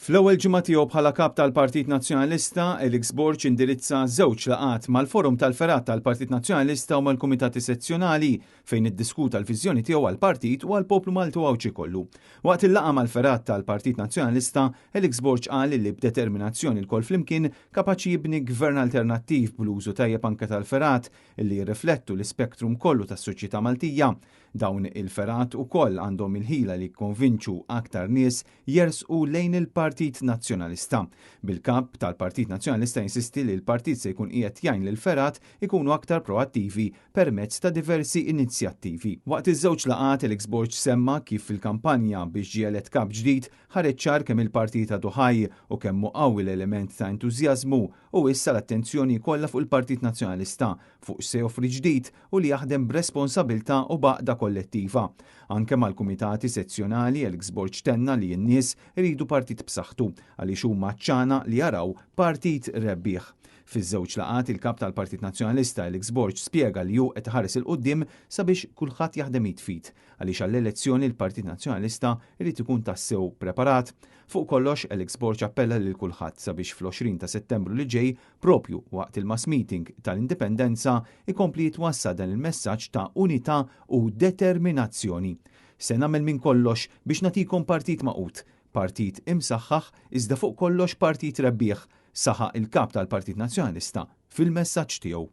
Fl-ewwel ġimgħa tiegħu bħala Kap tal-Partit Nazzjonalista, Alex Borg indirizza żewġ laqgħat mal-Forum tal-Fergħat tal-Partit Nazzjonalista u mal-Kumitati Sezzjonali fejn iddiskuta l-viżjoni tiegħu għall-partit u għall-poplu Malti u Għawdxi kollu. Waqt il-laqgħa mal-fergħat tal-Partit Nazzjonalista, Alex Borg qal li b'determinazzjoni lkoll flimkien kapaċi jibni gvern alternattiv bl-użu tajjeb anke tal-fergħat li jirriflettu l-ispektrum kollu tas-soċjetà Maltija. Dawn il-fergħat ukoll għandhom il-ħila li jikkonvinċu aktar nies jersqu lejn il-Partit Nazzjonalista. Bil-Kap tal-Partit Nazzjonalista jinsisti li l-partit se jkun qiegħed jgħin lill-fergħat ikunu aktar proattivi permezz ta' diversi inizjattivi. Waqt iż-żewġ laqgħat Alex Borg semma kif fil-kampanja biex ġie elett kap ġdid ħareġ ċar kemm il-partit għadu ħaj u kemm hu qawwi l-element ta' entużjażmu u issa l-attenzjoni kollha fuq il-Partit Nazzjonalista fuq x'se joffri ġdid u li jaħdem b'responsabilità u b'għaqda kollettiva. Anke mal-kumitati sezzjonali Alex Borg tenna li n-nies iridu partit b'saħħtu għaliex huma għatxana li jaraw partit rebbieħ. Fiż-żewġ laqgħat il-Kap tal-Partit Nazzjonalista Alex Borg spjega li hu qed iħares 'il quddiem sabiex kulħadd jaħdem id f'id għaliex għall-elezzjoni l-Partit Nazzjonalista jrid ikun tassew preparat. Fuq kollox Alex Borg appella lil kulħadd sabiex fl-20 ta' Settembru li ġej Propju waqt il-mass meeting tal-Indipendenza ikompli jitwassal dan il-messaġġ ta' unità u determinazzjoni. Se nagħmel minn kollox biex nagħtikom partit magħqud, partit imsaħħaħ iżda fuq kollox partit rebbieħ, saħaq il-Kap tal-Partit Nazzjonalista fil-messaġġ tiegħu.